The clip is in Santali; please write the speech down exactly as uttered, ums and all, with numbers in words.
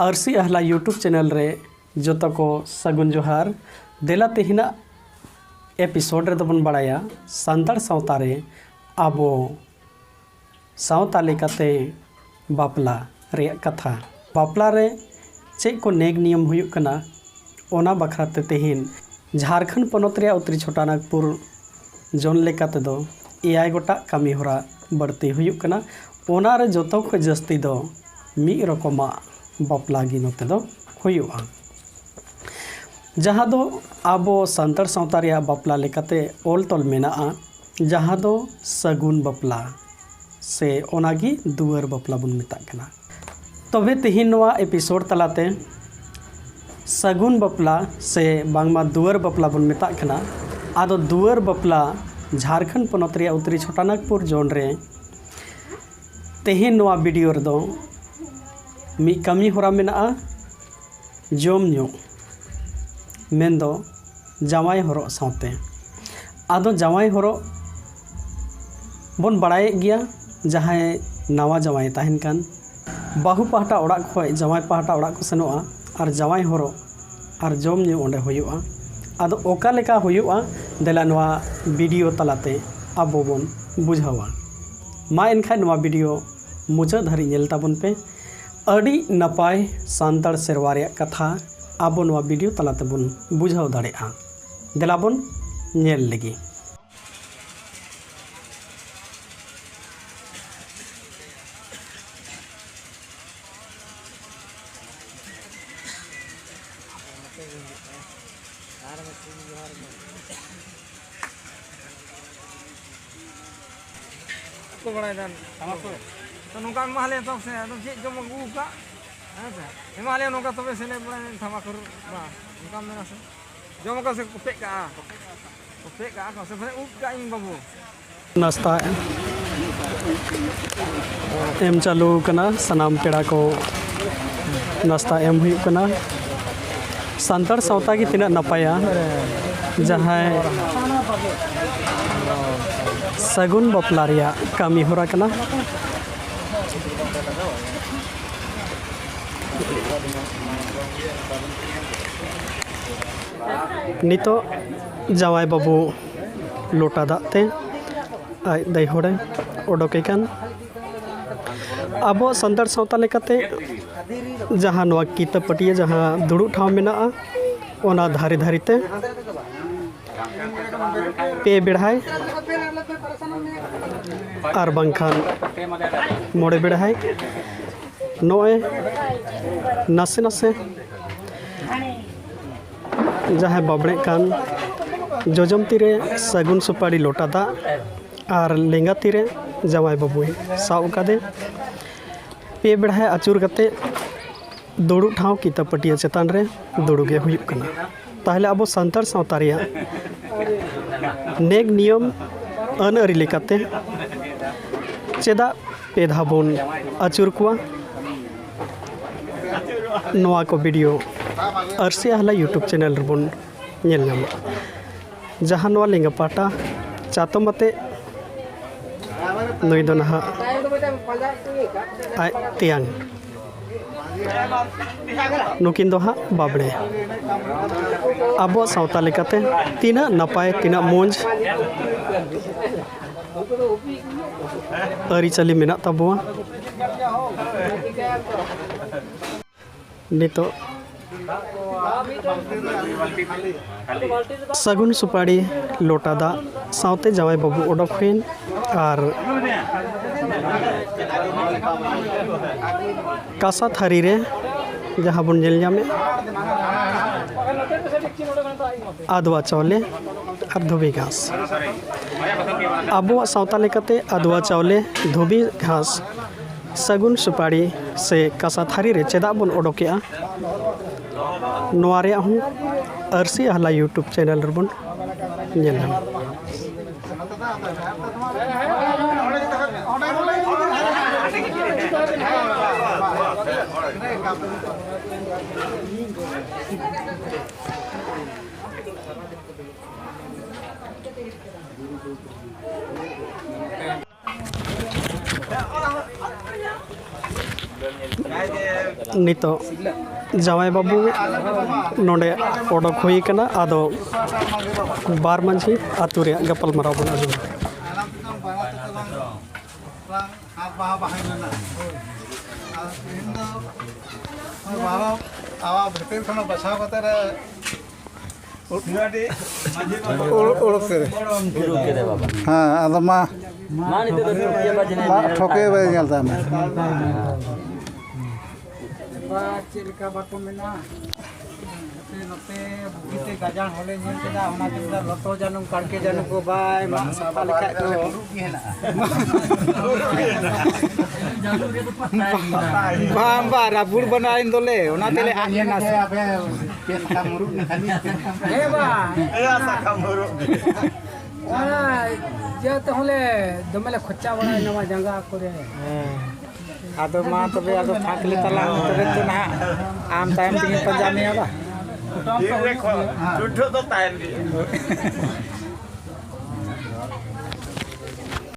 ᱟᱹᱨᱥᱤ ᱟᱦᱞᱟ YouTube channel ᱨᱮ ᱡᱚᱛᱚ ᱠᱚ ᱥᱟᱹᱜᱩᱱ ᱡᱚᱦᱟᱨ᱾ ᱫᱮᱞᱟ ᱛᱮᱦᱮᱧᱟᱜ episode ᱨᱮᱫᱚ ᱵᱚᱱ ᱵᱟᱲᱟᱭᱟ ᱥᱟᱱᱛᱟᱲ ᱥᱟᱶᱛᱟ ᱨᱮ ᱟᱵᱚ ᱥᱟᱶᱛᱟ ᱞᱮᱠᱟᱛᱮ ᱵᱟᱯᱞᱟ ᱨᱮᱭᱟᱜ ᱠᱟᱛᱷᱟ᱾ ᱵᱟᱯᱞᱟ ᱨᱮ ᱪᱮᱫ ᱠᱚ ᱱᱮᱠ ᱱᱤᱭᱚᱢ ᱦᱩᱭᱩᱜ ᱠᱟᱱᱟ, ᱚᱱᱟ ᱵᱟᱠᱷᱨᱟ ᱛᱮ ᱛᱮᱦᱮᱧ ᱡᱷᱟᱲᱠᱷᱚᱸᱰ ᱯᱚᱱᱚᱛ ᱨᱮᱭᱟᱜ ᱩᱛᱛᱚᱨᱤ ᱪᱷᱳᱴᱟᱱᱟᱜᱽᱯᱩᱨ ᱡᱚᱱ ᱞᱮᱠᱟ ᱛᱮᱫᱚ ᱮᱭᱟᱭ ᱜᱚᱴᱟᱝ ᱠᱟᱹᱢᱤ ᱦᱚᱨᱟ ᱵᱟᱹᱲᱛᱤ ᱦᱩᱭᱩᱜ ᱠᱟᱱᱟ᱾ ᱚᱱᱟ ᱨᱮ ᱡᱚᱛᱚ ᱠᱷᱚᱱ ᱡᱟᱹᱥᱛᱤ ᱫᱚ ᱢᱤᱫ ᱨᱚᱠᱚᱢᱟᱜ ᱵᱟᱯᱞᱟ ᱜᱮ ᱱᱚᱛᱮ ᱫᱚ ᱦᱩᱭᱩᱜᱼᱟ, ᱡᱟᱦᱟᱸ ᱫᱚ ᱟᱵᱚ ᱥᱟᱱᱛᱟᱲ ᱥᱟᱶᱛᱟ ᱨᱮᱭᱟᱜ ᱵᱟᱯᱞᱟ ᱞᱮᱠᱟᱛᱮ ᱚᱞ ᱛᱚᱞ ᱢᱮᱱᱟᱜᱼᱟ, ᱡᱟᱦᱟᱸ ᱫᱚ ᱥᱟᱹᱜᱩᱱ ᱵᱟᱯᱞᱟ ᱥᱮ ᱚᱱᱟᱜᱮ ᱫᱩᱣᱟᱹᱨ ᱵᱟᱯᱞᱟ ᱵᱚᱱ ᱢᱮᱛᱟᱜ ᱠᱟᱱᱟ᱾ ᱛᱚᱵᱮ ᱛᱮᱦᱮᱧ ᱱᱚᱣᱟ episode ᱛᱟᱞᱟᱛᱮ ᱥᱟᱹᱜᱩᱱ ᱵᱟᱯᱞᱟ ᱥᱮ ᱵᱟᱝᱢᱟ ᱫᱩᱣᱟᱹᱨ ᱵᱟᱯᱞᱟ ᱵᱚᱱ ᱢᱮᱛᱟᱜ ᱠᱟᱱᱟ, ᱟᱫᱚ ᱫᱩᱣᱟᱹᱨ ᱵᱟᱯᱞᱟ ᱡᱷᱟᱲᱠᱷᱚᱸᱰ ᱯᱚᱱᱚᱛ ᱨᱮᱭᱟᱜ ᱩᱛᱛᱚᱨᱤ ᱪᱷᱳᱴᱟᱱᱟᱜᱽᱯᱩᱨ ᱡᱚᱱ ᱨᱮ ᱛᱮᱦᱮᱧ ᱱᱚᱣᱟ video ᱨᱮᱫᱚ ᱢᱤᱫ ᱠᱟᱹᱢᱤ ᱦᱚᱨᱟ ᱢᱮᱱᱟᱜᱼᱟ, ᱡᱚᱢ ᱧᱩ, ᱢᱮᱱᱫᱚ ᱡᱟᱶᱟᱭ ᱦᱚᱨᱚᱜ ᱥᱟᱶᱛᱮ᱾ ᱟᱫᱚ ᱡᱟᱶᱟᱭ ᱦᱚᱨᱚᱜ ᱵᱚᱱ ᱵᱟᱲᱟᱭᱮᱫ ᱜᱮᱭᱟ, ᱡᱟᱦᱟᱸᱭ ᱱᱟᱣᱟ ᱡᱟᱶᱟᱭ ᱛᱟᱦᱮᱱ ᱠᱟᱱ, ᱵᱟᱹᱦᱩ ᱯᱟᱦᱴᱟ ᱚᱲᱟᱜ ᱠᱷᱚᱱ ᱡᱟᱶᱟᱭ ᱯᱟᱦᱴᱟ ᱚᱲᱟᱜ ᱠᱚ ᱥᱮᱱᱚᱜᱼᱟ ᱟᱨ ᱡᱟᱶᱟᱭ ᱦᱚᱨᱚᱜ ᱟᱨ ᱡᱚᱢ ᱧᱩ ᱚᱸᱰᱮ ᱦᱩᱭᱩᱜᱼᱟ᱾ ᱟᱫᱚ ᱚᱠᱟ ᱞᱮᱠᱟ ᱦᱩᱭᱩᱜᱼᱟ, ᱫᱮᱞᱟ ᱱᱚᱣᱟ video ᱛᱟᱞᱟᱛᱮ ᱟᱵᱚ ᱵᱚᱱ ᱵᱩᱡᱷᱟᱹᱣᱟ᱾ ᱢᱟ ᱮᱱᱠᱷᱟᱱ ᱱᱚᱣᱟ video ᱢᱩᱪᱟᱹᱫ ᱫᱷᱟᱹᱨᱤᱡ ᱧᱮᱞ ᱛᱟᱵᱚᱱ ᱯᱮ᱾ ᱟᱹᱰᱤ ᱱᱟᱯᱟᱭ ᱥᱟᱱᱛᱟᱲ ᱥᱮᱨᱣᱟ ᱨᱮᱭᱟᱜ ᱠᱟᱛᱷᱟ ᱟᱵᱚ ᱱᱚᱣᱟ video ᱛᱟᱞᱟ ᱛᱮᱵᱚᱱ ᱵᱩᱡᱷᱟᱹᱣ ᱫᱟᱲᱮᱭᱟᱜᱼᱟ᱾ ᱫᱮᱞᱟ ᱵᱚᱱ ᱧᱮᱞ ᱞᱮᱜᱮ᱾ ᱠᱚ ᱵᱟᱲᱟᱭ ᱫᱟ᱾ ᱛᱚ ᱱᱚᱝᱠᱟ ᱮᱢᱟ ᱞᱮᱭᱟ ᱛᱚ ᱥᱮ, ᱟᱫᱚ ᱪᱮᱫ ᱡᱚᱢ ᱟᱹᱜᱩ ᱠᱟᱜ? ᱦᱮᱸ ᱥᱮ? ᱮᱢᱟ ᱞᱮᱭᱟ ᱱᱚᱝᱠᱟ ᱛᱚᱵᱮ ᱥᱮ ᱞᱮ ᱵᱟᱲᱟᱭ ᱛᱷᱟᱢᱟᱠᱩᱨ ᱵᱟ, ᱚᱱᱠᱟᱢ ᱢᱮᱱᱟ ᱥᱮ? ᱡᱚᱢ ᱟᱠᱚ ᱥᱮ ᱠᱚ ᱯᱮᱫ ᱠᱟᱜᱼᱟ? ᱠᱚ ᱯᱮᱫ ᱠᱟᱜᱼᱟ ᱠᱚ ᱥᱮ ᱵᱚᱞᱮ ᱩᱵ ᱠᱟᱜ ᱤᱧ ᱵᱟᱹᱵᱩ? ᱱᱟᱥᱛᱟ ᱮᱢ ᱪᱟᱹᱞᱩ ᱠᱟᱱᱟ, ᱥᱟᱱᱟᱢ ᱯᱮᱲᱟ ᱠᱚ ᱱᱟᱥᱛᱟ ᱮᱢ ᱦᱩᱭᱩᱜ ᱠᱟᱱᱟ᱾ ᱥᱟᱱᱛᱟᱲ ᱥᱟᱶᱛᱟ ᱜᱮ ᱛᱤᱱᱟᱹᱜ ᱱᱟᱯᱟᱭᱟ, ᱡᱟᱦᱟᱸᱭ ᱥᱟᱹᱜᱩᱱ ᱵᱟᱯᱞᱟ ᱨᱮᱭᱟᱜ ᱠᱟᱹᱢᱤ ᱦᱚᱨᱟ ᱠᱟᱱᱟ᱾ ᱱᱤᱛᱚᱜ ᱡᱟᱶᱟᱭ ᱵᱟᱹᱵᱩ ᱞᱚᱴᱟ ᱫᱟᱜ ᱛᱮ ᱟᱡ ᱫᱟᱹᱭᱦᱟᱹᱲᱮ ᱚᱰᱚᱠᱮ ᱠᱟᱱ᱾ ᱟᱵᱚᱣᱟᱜ ᱥᱟᱱᱛᱟᱲ ᱥᱟᱶᱛᱟ ᱞᱮᱠᱟᱛᱮ ᱡᱟᱦᱟᱸ ᱱᱚᱣᱟ ᱠᱤᱛᱟᱹ ᱯᱟᱹᱴᱭᱟᱹ ᱡᱟᱦᱟᱸ ᱫᱩᱲᱩᱵ ᱴᱷᱟᱶ ᱢᱮᱱᱟᱜᱼᱟ, ᱚᱱᱟ ᱫᱷᱟᱨᱮ ᱫᱷᱟᱨᱮ ᱛᱮ ᱯᱮ ᱵᱮᱲᱦᱟᱭ ᱟᱨ ᱵᱟᱝᱠᱷᱟᱱ ᱢᱚᱬᱮ ᱵᱮᱲᱦᱟᱭ ᱱᱚᱜᱼᱚᱭ ᱱᱟᱥᱮ ᱱᱟᱥᱮ ᱡᱟᱦᱟᱸᱭ ᱵᱟᱵᱽᱲᱮᱜ ᱠᱟᱱ ᱡᱚᱡᱚᱢ ᱛᱤᱨᱮ ᱥᱟᱹᱜᱩᱱ ᱥᱩᱯᱟᱹᱲᱤ ᱞᱚᱴᱟ ᱫᱟᱜ ᱟᱨ ᱞᱮᱸᱜᱟ ᱛᱤᱨᱮ ᱡᱟᱶᱟᱭ ᱵᱟᱹᱵᱩᱭ ᱥᱟᱵ ᱟᱠᱟᱫᱮ᱾ ᱯᱮ ᱵᱮᱲᱦᱟᱭ ᱟᱹᱪᱩᱨ ᱠᱟᱛᱮ ᱫᱩᱲᱩᱵ ᱴᱷᱟᱶ ᱠᱤᱛᱟᱹ ᱯᱟᱹᱴᱭᱟᱹ ᱪᱮᱛᱟᱱ ᱨᱮ ᱫᱩᱲᱩᱵ ᱜᱮ ᱦᱩᱭᱩᱜ ᱠᱟᱱᱟ᱾ ᱛᱟᱦᱚᱞᱮ ᱟᱵᱚ ᱥᱟᱱᱛᱟᱲ ᱥᱟᱶᱛᱟ ᱨᱮᱭᱟᱜ ᱱᱮᱠ ᱱᱤᱭᱚᱢ ᱟᱹᱱ ᱟᱹᱨᱤ ᱞᱮᱠᱟᱛᱮ ᱪᱮᱫᱟᱜ ᱯᱮ ᱫᱷᱟᱣ ᱵᱚᱱ ᱟᱹᱪᱩᱨ ᱠᱚᱣᱟ? ᱱᱚᱣᱟ ᱠᱚ ᱵᱷᱤᱰᱤᱭᱳ ᱟᱹᱨᱥᱤ ᱟᱦᱞᱟ YouTube ᱪᱮᱱᱮᱞ ᱨᱮᱵᱚᱱ ᱧᱮᱞ ᱧᱟᱢᱟ᱾ ᱡᱟᱦᱟᱸ ᱱᱚᱣᱟ ᱞᱮᱸᱜᱟ ᱯᱟᱦᱴᱟ ᱪᱟᱛᱚᱢ ᱟᱛᱮ ᱱᱩᱭ ᱫᱚ ᱱᱟᱦᱟᱜ ᱟᱡ ᱛᱮᱭᱟᱝ, ᱱᱩᱠᱤᱱ ᱫᱚ ᱦᱟᱸᱜ ᱵᱟᱵᱽᱲᱮ᱾ ᱟᱵᱚᱣᱟᱜ ᱥᱟᱶᱛᱟ ᱞᱮᱠᱟᱛᱮ ᱛᱤᱱᱟᱹᱜ ᱱᱟᱯᱟᱭ, ᱛᱤᱱᱟᱹᱜ ᱢᱚᱡᱽ ᱟᱹᱨᱤᱪᱟᱹᱞᱤ ᱢᱮᱱᱟᱜ ᱛᱟᱵᱚᱣᱟ᱾ ᱱᱤᱛᱚᱜ ᱥᱟᱹᱜᱩᱱ ᱥᱩᱯᱟᱹᱲᱤ ᱞᱚᱴᱟ ᱫᱟᱜ ᱥᱟᱶᱛᱮ ᱡᱟᱶᱟᱭ ᱵᱟᱹᱵᱩ ᱚᱰᱚᱠ ᱦᱩᱭᱮᱱ ᱟᱨ ᱠᱟᱸᱥᱟ ᱛᱷᱟᱹᱨᱤ ᱨᱮ ᱡᱟᱦᱟᱸ ᱵᱚᱱ ᱧᱮᱞ ᱧᱟᱢᱮᱫ ᱟᱫᱽᱣᱟ ᱪᱟᱣᱞᱮ ᱟᱨ ᱫᱷᱩᱵᱤ ᱜᱷᱟᱸᱥ᱾ ᱟᱵᱚᱣᱟᱜ ᱥᱟᱶᱛᱟ ᱞᱮᱠᱟᱛᱮ ᱟᱫᱽᱣᱟ ᱪᱟᱣᱞᱮ, ᱫᱷᱩᱵᱤ ᱜᱷᱟᱸᱥ, ᱥᱟᱹᱜᱩᱱ ᱥᱩᱯᱟᱹᱲᱤ ᱥᱮ ᱠᱟᱸᱥᱟ ᱛᱷᱟᱹᱨᱤ ᱨᱮ ᱪᱮᱫᱟᱜ ᱵᱚᱱ ᱚᱰᱚᱠᱮᱜᱼᱟ, ᱱᱚᱣᱟ ᱨᱮᱭᱟᱜ ᱦᱚᱸ ᱟᱹᱨᱥᱤ ᱟᱦᱞᱟ YouTube ᱪᱮᱱᱮᱞ ᱨᱮᱵᱚᱱ ᱧᱮᱞ ᱧᱟᱢᱟ᱾ ᱱᱤᱛᱚᱜ ᱡᱟᱶᱟᱭ ᱵᱟᱹᱵᱩ ᱱᱚᱰᱮ ᱚᱰᱚᱠ ᱦᱩᱭ ᱠᱟᱱᱟ᱾ ᱟᱫᱚ ᱵᱟᱨ ᱢᱟᱺᱡᱷᱤ ᱟᱹᱛᱩ ᱨᱮᱭᱟᱜ ᱜᱟᱯᱟᱞᱢᱟᱨᱟᱣ ᱵᱚᱱ ᱟᱸᱡᱚᱢᱟ᱾ ᱟᱨ ᱛᱮᱦᱮᱧ ᱫᱚ ᱵᱟᱦᱟ ᱟᱵᱚ ᱵᱷᱤᱛᱤᱨ ᱠᱷᱚᱱ ᱵᱟᱪᱷᱟᱣ ᱠᱟᱛᱮ ᱨᱮ ᱩᱲ-, ᱩᱲᱩᱠ ᱠᱮᱫᱮ᱾ ᱦᱮᱸ, ᱟᱫᱚ ᱢᱟ, ᱢᱟ ᱴᱷᱚᱠᱮ ᱵᱟᱭ ᱧᱮᱞ ᱛᱟᱭ ᱢᱮ᱾ ᱪᱮᱫ ᱞᱮᱠᱟ ᱵᱟᱠᱚ ᱢᱮᱱᱟ, ᱱᱚᱛᱮ ᱵᱩᱜᱤᱛᱮ ᱜᱟᱡᱟᱲ ᱦᱚᱸᱞᱮ ᱧᱮᱞ ᱠᱮᱫᱟ, ᱚᱱᱟ ᱛᱮᱜᱮ ᱞᱚᱴᱚ ᱡᱟᱹᱱᱩᱢ, ᱠᱟᱲᱠᱮ ᱡᱟᱹᱱᱩᱢ ᱠᱚ ᱵᱟᱭ ᱢᱟᱜ ᱥᱟᱯᱷᱟ ᱞᱮᱠᱷᱟᱡ ᱫᱚ᱾ ᱵᱟᱝ, ᱵᱟᱝ, ᱨᱟᱵᱩᱲ ᱵᱟᱱᱟᱭᱮᱱ ᱫᱚᱞᱮ, ᱚᱱᱟ ᱛᱮᱞᱮ ᱟᱫ ᱞᱮᱱᱟ ᱥᱮ᱾ ᱟᱯᱮ ᱯᱮ ᱥᱟᱠᱟᱢ ᱢᱩᱨᱩᱫ ᱞᱮᱠᱷᱟᱱ᱾ ᱦᱮᱸ, ᱵᱟᱝ᱾ ᱚᱱᱟ ᱤᱭᱟᱹ ᱛᱮᱦᱚᱸ ᱞᱮ ᱫᱚᱢᱮ ᱞᱮ ᱠᱷᱚᱨᱪᱟ ᱵᱟᱲᱟᱭᱮᱱᱟ ᱡᱟᱸᱜᱟ ᱠᱚᱨᱮ᱾ ᱦᱮᱸ᱾ ᱟᱫᱚ ᱢᱟ ᱛᱚᱵᱮ, ᱟᱫᱚ ᱯᱷᱟᱸᱠ ᱞᱮ ᱛᱟᱞᱟᱝ, ᱛᱚᱵᱮ ᱛᱚ ᱱᱟᱦᱟᱜ ᱟᱢ ᱛᱟᱭᱚᱢ ᱛᱮᱜᱮᱧ ᱯᱟᱸᱡᱟ ᱢᱮᱭᱟ ᱵᱟ᱾ ᱛᱤᱱ ᱨᱮ ᱠᱷᱚ-, ᱪᱩᱴᱷᱟᱹ ᱫᱚ ᱛᱟᱦᱮᱱ ᱜᱮᱭᱟ᱾